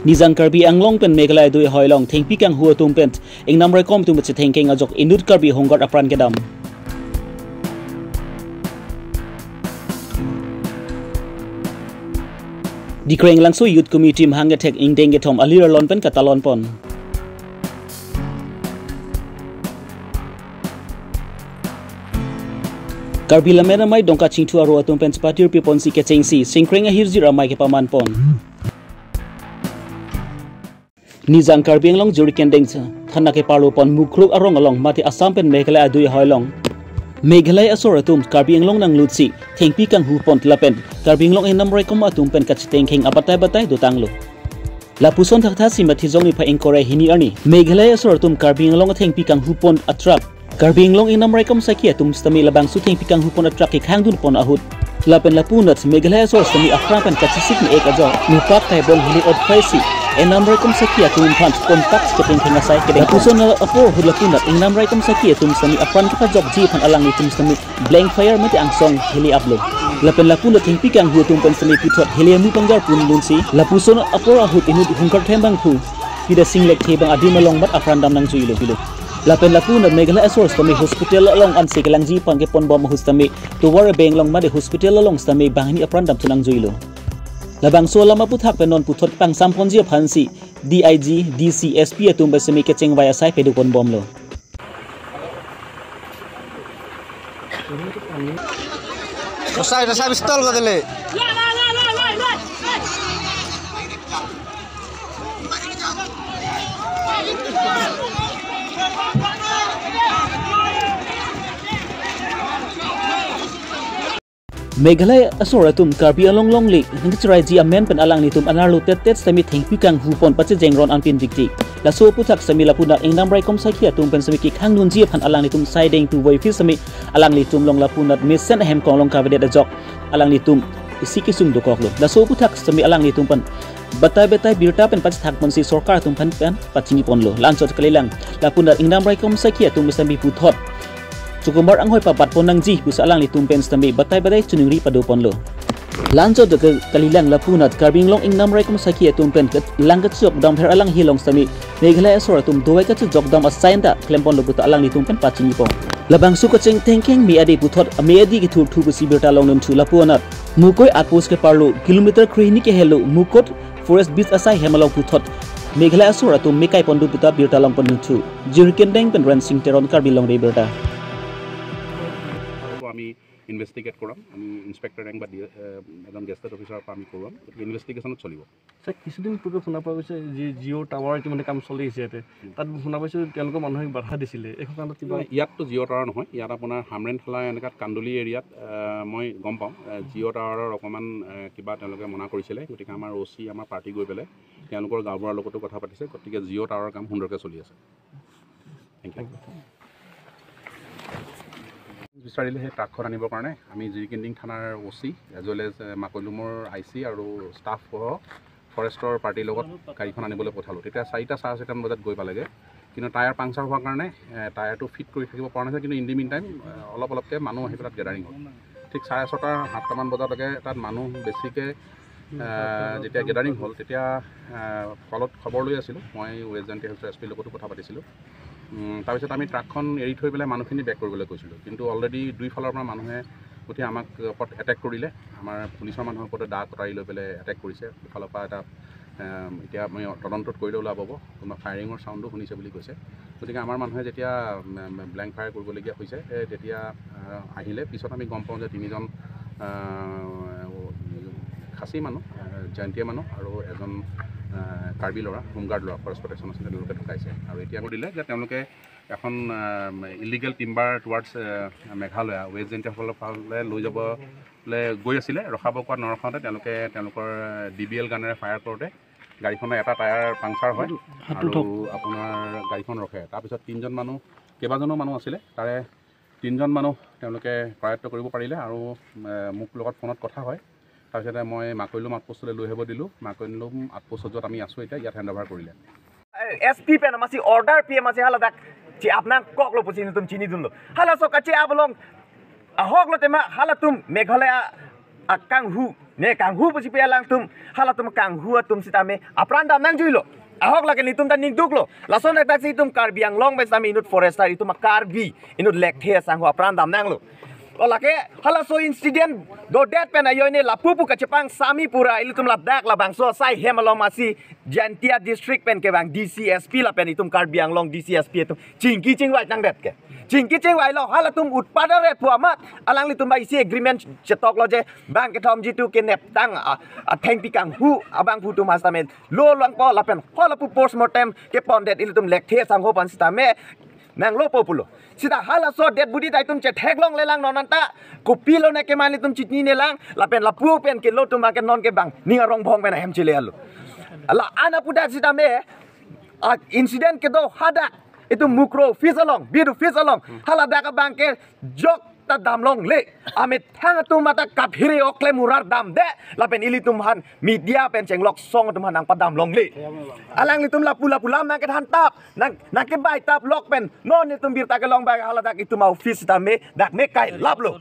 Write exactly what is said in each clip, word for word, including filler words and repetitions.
Nijang Karbi Anglong pen Meghalaya adui ahoi along thengpi kanghu atum pen ingnam raikom atum kachethengkeng ajok inut Karbi Home Guard apran kedam. Dikreng Langso Youth Committee mahang kethek ingdeng kethom alir alon pen katalon pon. Karbi Lammet Amei Dongka Chingthu aro atum pen chepatir piponsi kechengsi Singkreng ahirzir amei kepaman pon. Nijang Karbi Anglong Jirikindeng thana keparlo pon Mukruk arong along mate Assam pen Meghalaya adui ahoi along Meghalaya asor atum Karbi Anglong nanglutsi thengpi kanghu pon lapen Karbi Anglong ingnam raikom atum pen kachethengkeng abatai batai dotanglo. Lapuson thaktha si Matijong niphai ingkoi ra hini arni Meghalaya asor atum Karbi Anglong athengpi kanghu pon atrak Karbi Anglong ingnam raikom sakhi atum sitame labangso thengpi kanghu pon atrak kekhang dun pon ahut. Lapen lapunat Meghalaya asor sitame aphrang pen kachesik ni ek ajo mupak kaibong hili otphai si ingnam raikom sakhi atum aphan kontak si kethengkeng asai kedeng. Lapuson apor ahut lapunat ingnam raikom sakhi atum sitame apran kepajokji aphan alanglitum sitame blank fire mate angsong hili aplo. Lapen lapunat thengpi kanghu atum pen sitame puthot hili amu pangjar pon dunsi lapuson apor ahut inut Home Guard thembang phu Pida Singh Lekthe abang adim along mat apran dam nangjuilo. Lapen lapunat Meghalaya asor sitame hospital along ansi kelangji aphan kepon bom ahut sitame tovar abeng along mate hospital along sitame banghini apran dam thu nangjuilo. Labangso alam aphuthak pen non puthot pangsam ponji aphansi D I G, D C, S P atum pen sitame kechengvai asai pado pon bomlo. Rosai, rosai pistol ko dele. Meghalaya asor atum Karbi Anglong longle hingcheraiji amen pen alanglitum anerlo tet tet sitame thengpi kanghu pon pachejeng ron anpin dikdik. Laso aphuthak sitame lapunat ingnam raikom sakhi atum pen sitame kekhang dunji aphan alanglitum saideng tu voiphit sitame alanglitum along lapunat mesen ahem konglong kavedet ajok alanglitum isi kesung dokoklo. Laso aphuthak sitame alanglitum pen batai batai birta pen pachethak ponsi sorkar atum aphan pen pachini ponlo. La-anchot kalilang lapunat ingnam raikom sakhi atum sitame puthot chukumar anghoi papat pon nangji pusi alanglitum pen sitame batai batai choningri pado ponlo. La-anchot ke kalilang lapunat Karbi Anglong ingnam raikom sakhi atum pen ke-, lang kachejok dam her alang hilong sitame Meghalaya asor atum dovai kachejok dam asai anta klem ponlo puta alanglitum pen pachini pon. Labangso kachethengkeng me adi puthot me adi kethur thu pusi birta longdun thu lapunat Mukoi outpost keparlo kilometer krehini kehelo Mukot Forest Beat asai hem along puthot Meghalaya asor atum me kai pon do puta birta long pon thu. Jirikindeng pen Rensing Teron, Karbi Longri Abirta. আমি ইনভেষ্টিগেট কৰাম। আমি inspector rank বা ডি-, এ, এজন গেজেটেড অফিচাৰৰ পৰা আমি কৰোৱাম। গতিকে ইনভেষ্টিগেশ্যনত চলিব। ছাৰ, কিছুদিন পূৰ্বে শুনা পোৱা গৈছে যে জিঅ' টাৱাৰ ইতিমধ্যে কাম চলি আছে ইয়াতে। তাত শুনা পাইছোঁ তেওঁলোকৰ মানুহে বাধা দিছিলে। এই সন্দৰ্ভত কিবা? ইয়াততো জিঅ' টাৱাৰ নহয়, ইয়াত আপোনাৰ হামৰেণ থালা এনেকাত কান্দুলি এৰিয়াত, এ, মই গম পাওঁ, এ, জিঅ' টাৱাৰৰ অকণমান, এ, কিবা তেওঁলোকে মনা কৰিছিলে। গতিকে আমাৰ অ' চি, আমাৰ পাৰ্টি গৈ পেলাই তেওঁলোকৰ গাঁওবুঢ়াৰ লগতো কথা পাতিছে। গতিকে জিঅ' টাৱাৰৰ কাম সুন্দৰকৈ চলি আছে। Thank you. বিচাৰিলে সেই ট্ৰাকখন আনিবৰ কাৰণে আমি জিৰিকিন্দিং থানাৰ O' C as well as, uh, মাকৈলুমৰ আই চি আৰু ষ্টাফ সহ ফৰেষ্টৰ পাৰ্টিৰ লগত গাড়ীখন আনিবলৈ পঠালোঁ। তেতিয়া চাৰিটা, চাৰে চাৰিটামান বজাত গৈ পালেগৈ। কিন্তু টায়াৰ পাংচাৰ হোৱাৰ কাৰণে, এ, টায়াৰটো ফিট কৰি থাকিব পৰা নাছিল। কিন্তু ইন দি মিন টাইম, এ, অলপ অলপকৈ মানুহ আহি পেলাই গেডাৰিং হ'ল। ঠিক চাৰে ছটা, সাতটামান বজালৈকে তাত মানুহ বেছিকৈ, এ, যেতিয়া গেডাৰিং হ'ল, তেতিয়া, এ, কলত খবৰ লৈ আছিলোঁ। মই ৱেষ্ট জয়ন্তীয়া হিলছৰ এছ পিৰ লগতো কথা পাতিছিলোঁ। উম, তাৰপিছত আমি ট্ৰাকখন এৰি থৈ পেলাই মানুহখিনি বেক কৰিবলৈ কৈছিলোঁ। কিন্তু অলৰেডি দুইফালৰ পৰা মানুহে উঠি আমাক ওপৰত এটেক কৰিলে। আমাৰ পুলিচৰ মানুহৰ ওপৰতে দা কটাৰী লৈ পেলাই এটেক কৰিছে। ইফালৰ পৰা এটা, এম, এতিয়া আমি তদন্তত কৰিলে ওলাব, কোনোবা ফায়াৰিঙৰ চাউণ্ডো শুনিছে বুলি কৈছে। গতিকে আমাৰ মানুহে যেতিয়া, এম, এম, ব্লেংক ফায়াৰ কৰিবলগীয়া হৈছে, এ, তেতিয়া, আ, আহিলে। পিছত আমি গম পাওঁ যে তিনিজন, আ, খাচী মানুহ, আ, জয়ন্তীয়া মানুহ আৰু এজন, আ, কাৰ্বি ল'ৰা, হোমগাৰ্ড ল'ৰা, ফৰেষ্ট প্ৰটেকশ্যন আছিলে, তেওঁলোকে ঢুকাইছে। আৰু এতিয়া দিলে যে তেওঁলোকে এখন, আ, ইলিগেল টিম্বাৰ টুৱাৰ্ডছ, আ, মেঘালয়া, ৱেষ্ট জয়ন্তীয়াসকলৰ ফালে লৈ যাবলৈ গৈ আছিলে। ৰখাব কোৱাত নৰখাওঁতে তেওঁলোকে তেওঁলোকৰ ডি বি এল গানেৰে ফায়াৰ কৰোঁতে গাড়ীখনৰ এটা টায়াৰ পাংচাৰ হয় আৰু আপোনাৰ গাড়ীখন ৰখে। তাৰপিছত তিনিজন মানুহ, কেইবাজনো মানুহ আছিলে, তাৰে তিনিজন মানুহ তেওঁলোকে কৰায়ত্ব কৰিব পাৰিলে আৰু, এ, মোক লগত ফোনত কথা হয়। তাৰপিছতে মই মাকৈলুম আউটপোষ্টলৈ লৈ আহিব দিলোঁ। মাকৈলুম আউটপোষ্টত য'ত আমি আছোঁ এতিয়া, ইয়াত হেণ্ড অভাৰ কৰিলে। S P pen amasi order pi amasi hala dak chi apnang koklo pusi nelitum chinidunlo. Halaso kachi abalong ahoklo tema halatum Meghalaya akanghu, ne kanghu pusi pi alangtum, halatum kanghu atum sitame apran dam nangjuilo. Ahok lake nelitum ta ningduklo. Lason attack si itum Karbi Anglong pen sitame inut forester, itum Karbi, inut lekthe asangho apran dam nanglo. O lake halaso incident dodet pen ajoine lapu pu kachepang sami pura ilitum ladak labangso asai hem along masi Jaintia district pen kevang D C S P lapen itum Karbi Anglong D C S P atum chingki chingvai tangdet ke. Chingki chingvailo, halatum utpadat ret pu amat alanglitum ba isi agreement chetoklo je bang kethom jitu keneptang a, athengpi kanghu abangphu atum sitame lo langpo lapen halapu postmortem kepondet ilitum lekthe asangho aphan sitame nanglopo pulo. Sita halaso dead body ta itum chetheklonglelang non anta. Kopilo ne keman itum chininelang lapen lapu pen kelo atum ke non ke bang ning arong bhong pen ahem chele alo. La-an aputhak sitame a incident kedo hadak itum Mukro office along, beat office along, haladak abang ke jok ta damlongle. Amethang atum mata kaphiri oklem urar damde lapen ilitum aphan media pen chenglok song atum aphan nangpadamlongle. Alanglitum lapu lapu lam nangkethan tap, nang nangkebai tap lok pen non itum birta kelong bang haladak itum office sitame dak me kailaplo.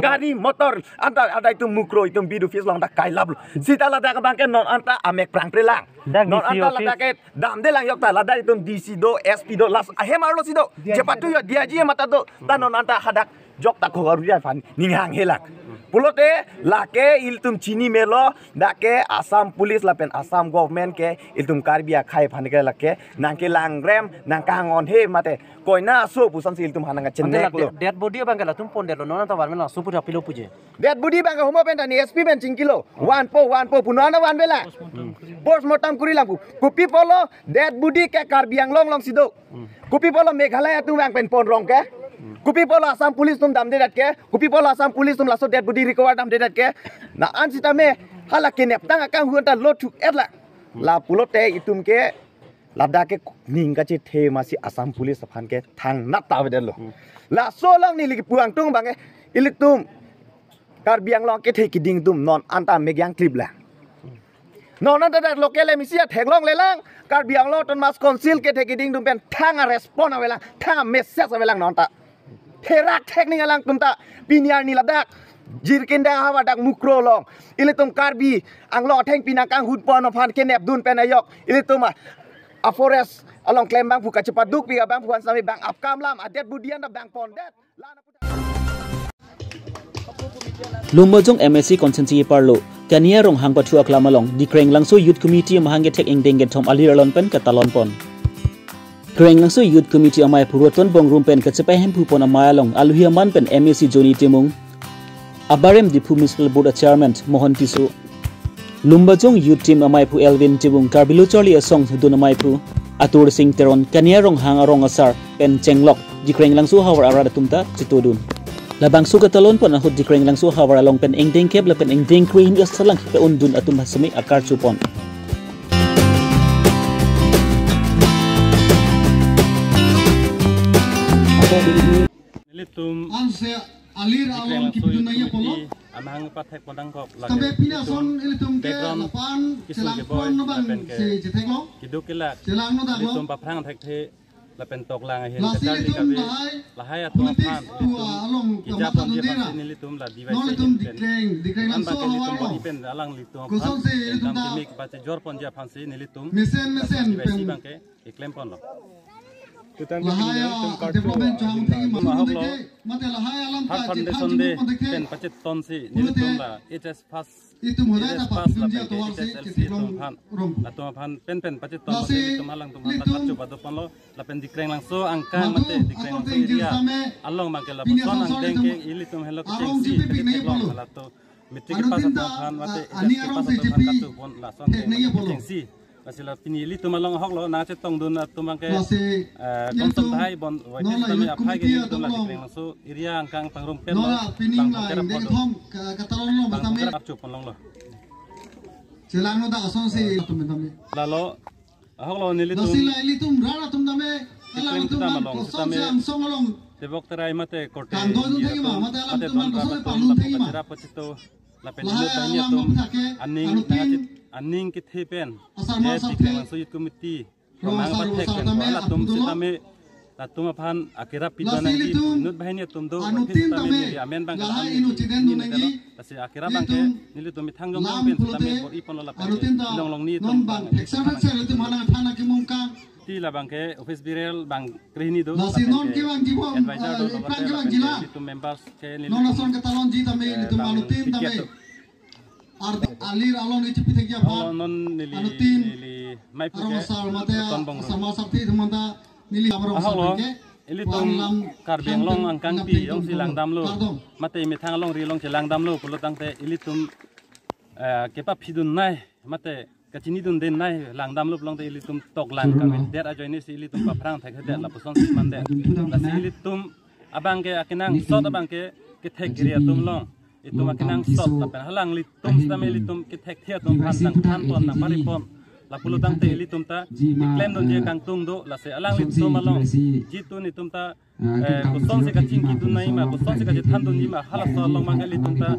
Gari motor anta ada itum Mukro itum beat office along dak kailaplo. Sita ladak abang ke non anta amek prangprelang. Dak non D C anta office. Ladak ke damdelang jok ta, ladak itum D C do, S P do, las ahem arlo si do. Chepatu jo D I G mata do. Ta non anta hadak jok ta khogari aphan ning hanghelang. Pulote lake ilitum chini melo, dak ke Assam Police lapen Assam government ke ilitum Karbi akhei aphan ke lake nangkelangrem, nangkangonhe mate koina aso puson si ilitum aphan nangkacheneklo. Dead body abang ke latum pondetlo, non anta vanvelo, laso pu ta pilo puji. Dead body abang ke homo pen ta ne S P pen chingkilo. Vanpo, vanpo pu non vanvela. Postmortem kurilang pu. Kopi apotlo dead body ke Karbi Anglong along si do. Kopi apotlo Meghalaya atum vang pen ponrong ke. Kopi apotlo Assam Police atum damdedet ke. Kopi apotlo Assam Police atum laso dead body recover damdedet ke. La-an sitame hala keneptang akanghu anta lo thuk-etlang. La pulote itum ke ladak ke ning kachethe masi Assam Police aphan ke thangnat ta avedetlo. Laso along neli kipu angtung abang ke ilitum Karbi Anglong kethe kiding atum non anta megyang kliplang. Non anta dak local M A C atheklonglelang, Karbi Anglong Autonomous Council kethe kiding atum pen thang a-respond avelang, thang a-message avelang non anta. Therak thekning alangtum ta pini arni ladak Jirikindeng ahavar dak Mukro along ilitum Karbi Anglong athengpi nangkanghunpon aphan kenepdun pen ajok ilitum a, a-forest along klembangphu kachepadukpik abangphu an sitame bang apkam lam a-dead body anta bang pondet. Lumbajong M A C constituency parlo Kania Ronghang pathu aklam along Dikrenglangso Youth Committee amahang kethek ingdeng kethom alir alon pen katalon pon. Dikrenglangso Youth Committee amei aphu Roton Bongrung pen kachepai hemphu pon amei along aluhi aman pen M A C Johnny Timung, abarem Diphu Municipal Board a-chairman Mohan Tisso, Lumbajong Youth Team amei aphu Elvin Timung, Karbi Lo Charli Asong dun amei aphu Atur Singh Teron, Kania Ronghang arong asar pen chenglok Dikrenglangso ahavar arat atum ta chetodun. Labangso katalon pon ahut Dikrenglangso ahavar along pen ingdeng kep lapen ingdeng kre hini asalang pe-undun atum sitame akarcho pon. Nelitum anse alir along Dikrenglangso kipidun Youth nai apolo. Committee amahang pathek pon nangkok lake. Tabe pini ason ilitum ke background lapan kisung chelang keboi pon nobang lapen ke se chetheklong. Keduk kelak. Chelang no daklong. Nelitum paphrang thekthe lapen toklang ahin. Lasi kacharli ilitum kabe lahai, lahai atum politics aphan tua ilitum along kija kamatha pon dia dera. Aphan si nelitum la divide non ilitum pen. Dikreng, Dikrenglangso ahavar along. Ipen alanglitum aphan kosonsi ilitum pen ta kemik pachejor pon dia aphan si nelitum mesen mesen divide pen si abang ke keklem ponlo. Tutang lahai nelitum a-development chang thengji ma ahoklo. Mate lahai alam Heart ka Foundation chethan Day chimut mate ke. Pen pachetong si pulote nelitum la H S pass, itum hodai H S ta pass papidun ji lapen ke atovar H S L C si chetheklong atum aphan, rong. Atum aphan penpen pachetong lasi si nelitum alangtum aphan nelitum ta karcho pado ponlo lapen Dikrenglangso angkang mate Dikrenglangso area along abang ke lapuson angdeng ke ilitum helo kechengsi arong jipi piknai theklong pulo. Halatum matric pass atum aphan mate H S K pass atum aphan karcho pon lason thek nai pulo. Kechengsi. Lasi la pini ilitum along ahoklo nangchetongdun atum abang ke, lasi eh, ilitum konsol thai bon, non la sitame youth aphai ke committee ilitum la atum along. Dikrenglangso area angkang pangrum pen non la pining bang la pera ingdeng podo. Kethom ka-, katalon along bang sitame. Pera karcho pon longlo. Chelang no dak asonsi atum sitame. Lalo, ahoklo nelitum. Lasi la ilitum rat atum sitame, alang Dikrenglangso atum kita along, kosonsi sitame angsong along. Tebok terai mate korte kangdoi dun thengji ma, atum, mate alang mate atum don along kosonsi rap atum palun thengji ma. Pachera pachito. Lapen lahai inut alam atum aputhak ke aning anuttin nangkachit aning kethe pen asar je masar the Dikrenglangso Youth Committee rong amahang asar pathek asar pen tame halatum aphudulo. Sitame Atum aphan akirap pidun nangji inut banghini atum do, anuttin tame neli amen bang lahai inu chiden nangji, lasi akirap bang ke nelitum methang jong pen tame bor-i ponlo lapen ke longlong ni non bang thekser thekser itum hana thana kimungka ti labang ke office bearer bang krehini do, lasi non kevang jibo, advisor do, ipran kevang jila, itum members ke neli non ason ketalon ji tame itum anuttin tame. Ardi alir alon ichipi thekji aphan. Alo non neli, anuttin neli mai pu arong ke asar mate ton bong ro. Sama sakti thumanta neli abarong ahok lo, asar ke. Ilitum Karbi Anglong angkangpi jongsi langdamlo, mate methang alongri along chelangdamlo pulo tangte ilitum, eh, kepaphidun nai mate kachinidun den nai langdamlo pulo tangte ilitum toklang kami det ajoine si ilitum paphrang thekthedet lapuson si mandet. Lasi ilitum abang ke akenangsot abang ke kethek kiri atum along itum akenangsot lapen alanglitum sitame ilitum kethekthe atum aphan nangthan pon nangpari pon. Lapulo tangte ilitum ta klemdunji kangtung do, lasi alanglitum along jitu nitum ta, eh, kosonsi kachingkidun nangji ma, kosonsi kachethandunji ma, halaso along abang ke ilitum ta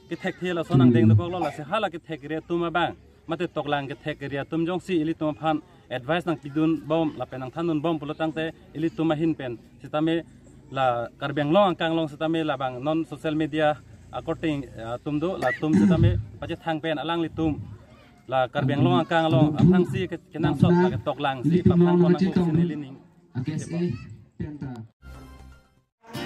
kethekthe laso nangdeng dokoklo, lasi hala kethek kiri atum abang mate toklang kethek kiri atum jongsi ilitum aphan advice nangpidun bom lapen nangthandun bom pulo tangte ilitum ahin pen sitame la Karbi Anglong angkang along sitame labang non social media akorte, eh, atum do, latum sitame pachethang pen alanglitum la Karbi Anglong angkang along aphrangsi ke-, kenangsot la ketoklang si paphrang pon nangkok si neli ning.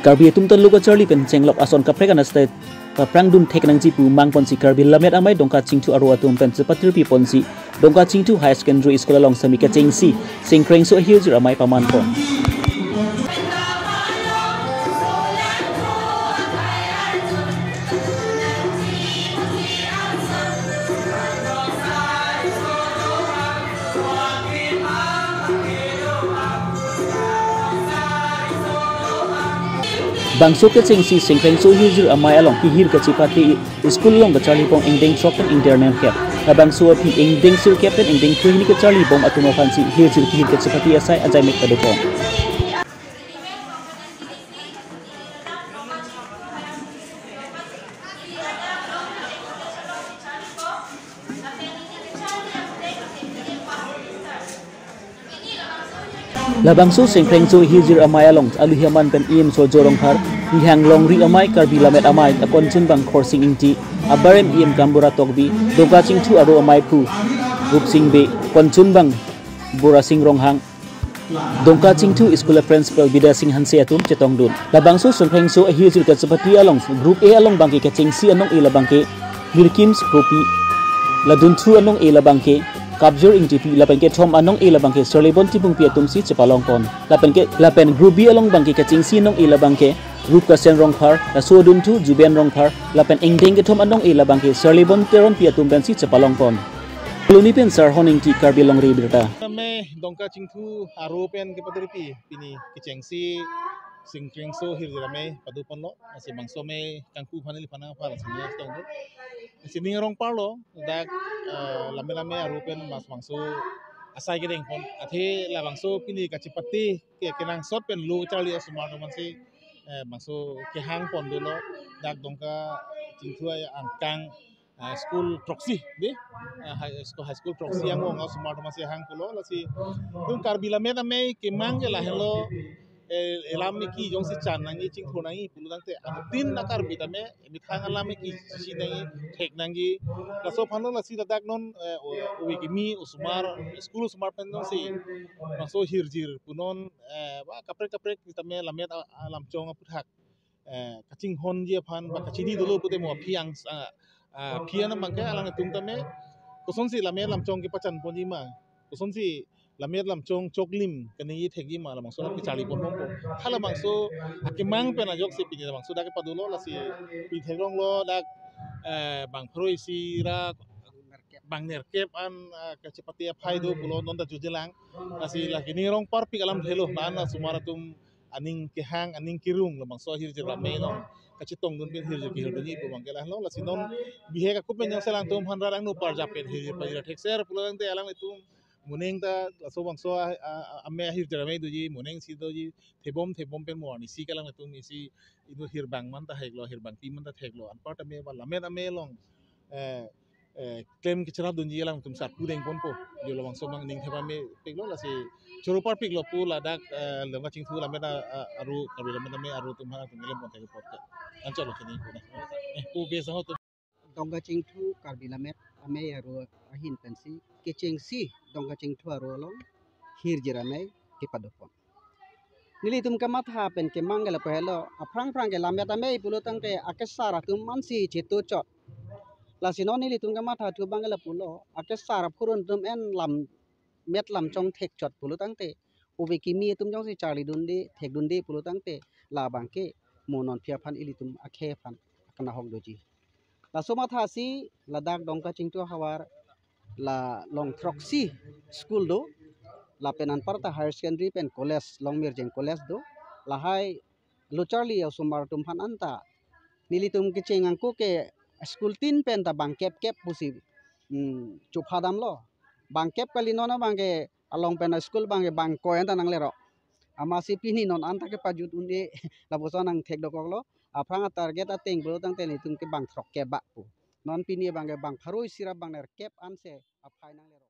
Karbi atum ta lo kacharli pen chenglok ason kaprek an state paphrangdun thek nangji pu mang ponsi Karbi Lammet Amei Dongka Chingthu aro atum pen chepatirpi ponsi Dongka Chingthu Higher Secondary School along semi kechengsi Sengkrengso ahirjir amei paman pon. Bangso kechengsi Sengkrengso ahirjir amei along kehir kachepate school along kacharli pon ingdeng throk pen ingdeng nerkep. Labangso aphi ingdeng sirkep pen ingdeng phli hini kacharli bom atum aphansi hirjir kehir kachepate asai ajaimek padopon. Labangso Sengkrengso ahirjir amei along aluhi aman pen E M Surjo Rongphar, Rihang Longri Amei, Karbi Lammet Amei akonchun bang Khorsing Ingti, abarem E M Kambura Tokbi, Dongka Chingthu aro amei aphu Rupsing Bey, konchun bang Borasing Ronghang, Dongka Chingthu School a Principal Bidya Sing Hanse atum chetongdun. Labangso Sengkrengso ahirjir kachepate along Group A along abangke kechengsi anong-e labangke Mirkims Kropi, ladunthu anong-e labangke Kapjor Ingtipi, lapen kethom anong-e labangke Sirlebon Timungpi atumsi chepalong pon. Lapen ke, lapen Group B along abangke kechengsi anong-e labangke Rupkasen Rongphar, laso adunthu Juben Rongphar, lapen ingdeng kethom anong-e labangke Sirlebon Teronpi atum pensi chepalong pon. Koloni pen Sarhon Ingti, Karbi Longri Abirta. Amei Dongka Chingthu aro pen kepatirpi pini kechengsi Sengkrengso ahirjir amei pado ponlo, lasi bangso amei kangpu aphan neli aphan aphan lasi neli chetongdun. Lasi ning arong parlo dak, eh, Lammet Amei aro pen mas bangso asai kedeng pon. Athe labangso pini kachepate ke kenangsot pen lo charli asomar atum aphansi, eh, bangso kehang pon dolo dak Dongka Chingthu angkang, ah, school throksi dei, ah, high school, high school throksi angbong asomar atum aphansi hang pulo. Lasi itum Karbi Lammet Amei kemang ke lahenlo, eh, elam eki jongsi chan nangji chingthur nangji pulo tangte anuttin a-Karbi tame methang alam eki si nangji, thek nangji. Laso aphanlo lasi ladak non, eh, o, ove kimi osomar, school osomar pen jongsi bangso hirjir punon, eh, ba kaprek kaprek tame Lammet a, a, Lamchong aphuthak, eh, kachinghonji aphan ba kachini dolo pute mo aphi ang, ah, ah, aphi anam abangke alanglitum tame kosonsi Lammet Lamchong kepachan ponji ma, kosonsi Lammet Lamchong choklim kaningje thekji ma, labangso alam kacharli pon bompo. Halabangso akemang pen ajoksi pini labangso dak kepadolo, lasi pini theklonglo dak, eh, bang pharo isi ra bang nerkep an, ah, kachepate aphai do pulo, non ta jujelang. Lasi lake ning arong parpik alamthelo, la-an asomar atum aning kehang, aning kerung, labangso ahirjir amei along kachetongdun pen hirjir kehirdunji pu abangke lahenlo. Lasi non bihek akop pen jongsi alangtum aphan rat angno parjap pen hirjir pajir thekser pulo tangte alanglitum moning ta laso bangso a, a, a, amei ahirjir amei doji, moning si doji, thebom thebom pen mo arnisi ke alanglitum isi inut hirbang man ta heklo, hirbangpi man ta theklo. Anparta amei ba Lammet Amei along, eh, eh, klem kecherap dunji alangtum sar pudeng ponpo. Jo labangso mang ning thepame piklo, lasi choro parpiklo pu ladak, eh, Dongkachingthu Lammet a, a, aro Karbi Lammet ame aro atum aphan nangtum klem ponthek apot ke. Anchot lo kini pu na. Eh, pu bes ho tum. Dongkachingthu Karbi Lammet ame aro ahin pensi kechengsi Dongkachingthu aro along hirjir amei kepadopon. Nelitum kematha pen kemang ke lapu helo, aphrang phrang ke Lammet amei pulo tangte akesar atum mansi chetu chot. Lasi non nelitum kematha thu abang ke lapulo, akesar aphurun atum en Lammet lam chongthek chot pulo tangte, ove kimi atum jongsi charli dunde, thek dunde pulo tangte, labang ke mo non phi aphan ilitum akhei aphan akanahok doji. Laso mathasi ladak Dongkachingthu ahavar la long throksi school do, lapen anparta higher secondary pen college, Longmirjeng College do, lahai lo charli osomar atum aphan anta nelitum kecheng angko ke school tin pen ta bang kep kep pusi, hmm, chopha damlo. Bang kep kali, non abang ke along pen school abang ke bang koi anta nanglero. Amatsi pini non anta kepajut un-e lapuson nangthek dokoklo. Aphrang a target ateng pulo tangte nelitum ke bang throk kep bak pu. Non pini abang ke bang pharo isi ra bang nerkep ansi aphai nanglero.